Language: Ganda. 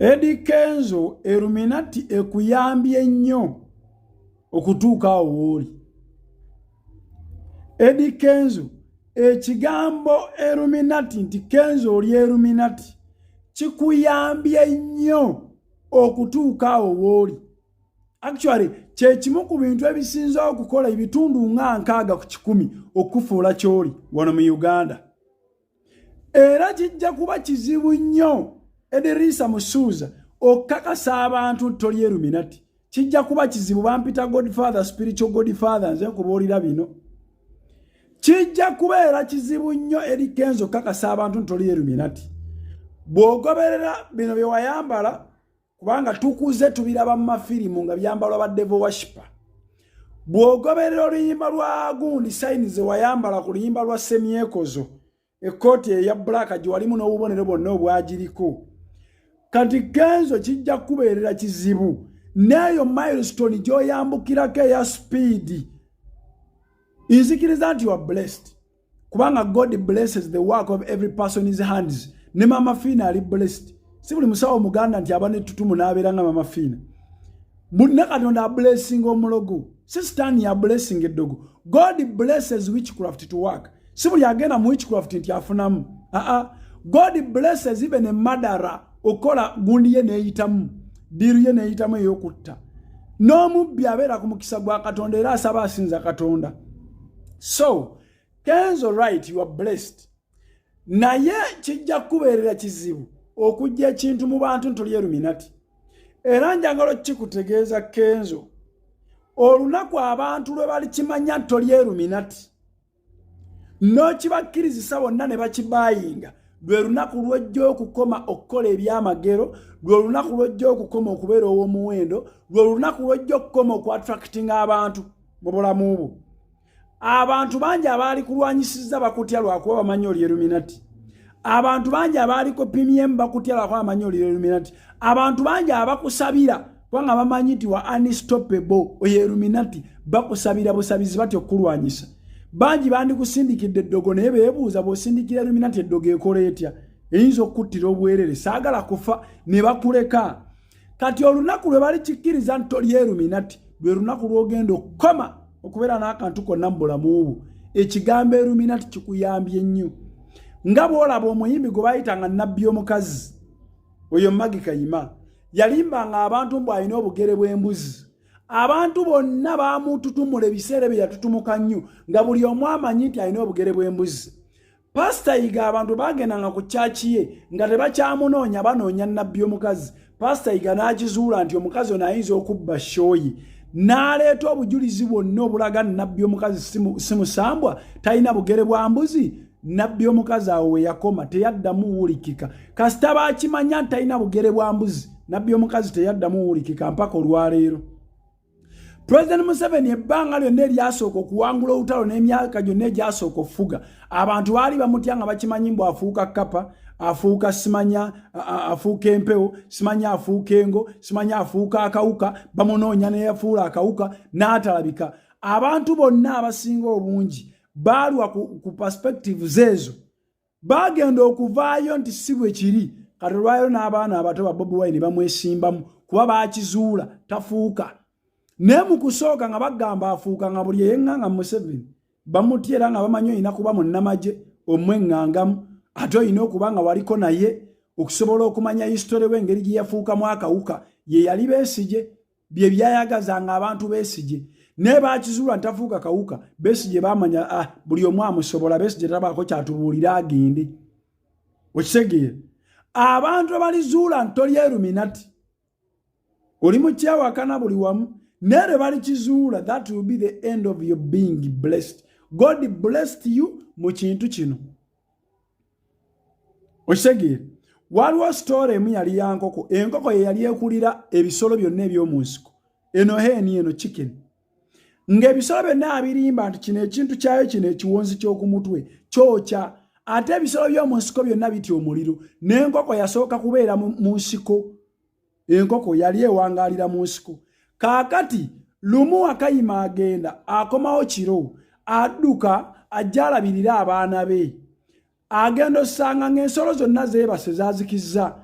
Eddy Kenzo, Illuminati ekuyambye nnyo okutuuka awo wooli. Eddy Kenzo, ekigambo Illuminati nti Kenzo oli Illuminati kikuyambye nnyo okutuuka awo wooli. Actually, kyekimu ku bintu ebisinza okukola ebitundu nga 60% okufuula kyoli wano mu Uganda. Era kijja kuba kizibu nnyo, Edirisa Musuuza, okukakasa abantu nti toli Illuminati. Kijja kuba kizibu. Bampita Godfather, spiritual godfather, nze nkubuulira bino. Kijja kubeera kizibu nnyo, Eddy Kenzo, okukakasa abantu nti toli Illuminati bw'ogoberera bino bye wayambala, kubanga tukuze tubiraba mu mafirimu nga byambalwa ba devil worshiper. Bw'ogoberera oluyimba lwa gundi, sign ze wayambala ku luyimba lwa Semyekozo, ekkooti eya black gye walimu n'obubonero bwonna obwagiriko. Kati Kenzo, kijja kukubeerera kizibu n'eyo milestone gy'oyambukirako eya speed. Nzikiriza nti you are blessed, kubanga God blesses the work of every person's hands. Ne Mama Fiina ali blessed. Si buli musawo Omuganda nti aba netutumu n'abeera nga Mama Fiina. Ne Katonda ablessinga omulogo, si Sitaani yablessinga eddogo. God blesses witchcraft to work. Si buli agenda mu witchcraft nti afunamu. Aa, God blesses even a murderer okola gundi ye neeyitamu, deal ye neeyitamu ey'okutta. N'omubbi abeera ku mukisa gwa Katonda era asaba asinza Katonda. So Kenzo, right, you are blessed, naye kijja kukubeerera kizibu okujja ekintu mu bantu nti oli Illuminati. Era njagala kikutegeeza, Kenzo, olunaku abantu lwe balikimanya nti toli Illuminati n'okibakkirizisa bonna ne bakibayinga, lwe lunaku lw'ojja okukoma okukola ebyamagero, lwe lunaku lw'ojja okukoma okubeera ow'omuwendo, lwe lunaku lw'ojja okukoma okuattractinga abantu mu bulamu bwo. Abantu bangi abaali kulwanyisizza bakutya lwakuba bamanyi oli Illuminati. Abantu bangi abaali kupimyemu bakutya lwakuba bamanyi oli Illuminati. Abantu bangi abakusabira kubanga bamanyi nti wa unstoppable, oyo Illuminati, bakusabira busabizi batya okukulwanyisa. Bangi bandikusindikidde eddogo, naye beebuuza, bw'osindikira Illuminati eddogo ekola etya? Eyinza okukuttira obwerere, saagala kufa, ne bakuleka. Kati olunaku lwe balikikkiriza nti toli Illuminati lwe lunaku lw'ogenda okukoma okubeera n'akantu konna mu bulamu bwo. Ekigambo Illuminati kikuyambye nnyo, nga bw'olaba omuyimbi gwe bayitanga Nabbi Omukazi, oyo Maggie Kayima, yalimbanga abantu mbu alina obugere bw'embuzi. Abantu bonna bamututumula ebiseera bye yatutumuka nnyo, nga buli omu amanyi nti alina obugere bw'embuzi. Pasita Yiga, abantu bagendanga ku church ye nga tebakyamunoonya, banoonya Nabbi Omukazi. Pasita Yiga n'akizuula nti omukazi ono ayinza okubba show ye, n'aleeta obujulizi bwonna obulaga Nabbi Omukazi si musambwa, talina bugere bwa mbuzi. Nabbi Omukazi awo we yakoma, teyaddamu wuulikika. Kasita bakimanya nti talina bugere bwa mbuzi, Nabbi Omukazi teyaddamu wuulikika mpaka olwaleero. Pulezidenti Museveni, ebbanga lyonna eryasooka okuwangula olutalo n'emyaka gyonna egyasooka okufuga, abantu baali bamutya nga bakimanyi mbu afuuka kapa, afuuka simanya afuuka empewo, simanya afuuka engo, simanya afuuka akawuka. Bamunoonya neyafuula akawuka n'atalabika. Abantu bonna abasinga obungi baalwa ku perspectives ezo, bagenda okuvaayo nti si bwe kiri. Kati olwayo n'abaana abato ba Bobi Wine bamwesimbamu kuba bakizuula tafuuka. Naye mu kusooka nga bagamba afuuka, nga buli eyeŋŋanga Museveni bamutya, era nga bamanyi olina kuba munnamagye omweŋŋangamu, ate olina okuba nga waliko naye okusobola okumanya history we, engeri gye yafuukamu akawuka. Ye yali Besigye, bye byayagazanga abantu Besigye, naye bakizuula ntafuuka kawuka. Besigye bamanya, ah, buli omu amusobola, Besigye tabaako kyatubuulira, agende. Okitegeera? Abantu abalizuula ntoli Illuminati, oli mukyawakana buli wamu, naye lwe balikizuula, that will be the end of your being blessed. God blessed you mu kintu kino. Okitegeera? Waliwo story emu yali ya nkoko. Enkoko ye yali ekulira ebisolo byonna eby'omu nsiko. Eno hen, eno chicken, ng'ebisolo byonna abirimba nti kino ekintu kyayo, kino ekiwonzi ky'oku mutwe kyokya, ate ebisolo by'omu nsiko byonna bitya omuliro. N'enkoko yasooka kubeera mu nsiko. Enkoko yali ewangaalira mu nsiko. Kaakati lumu Wakayima agenda akomawo kiro, adduka ajja alabirire abaana be. Agenda osanga ng'ensolo zonna zeebase, zaazikizza.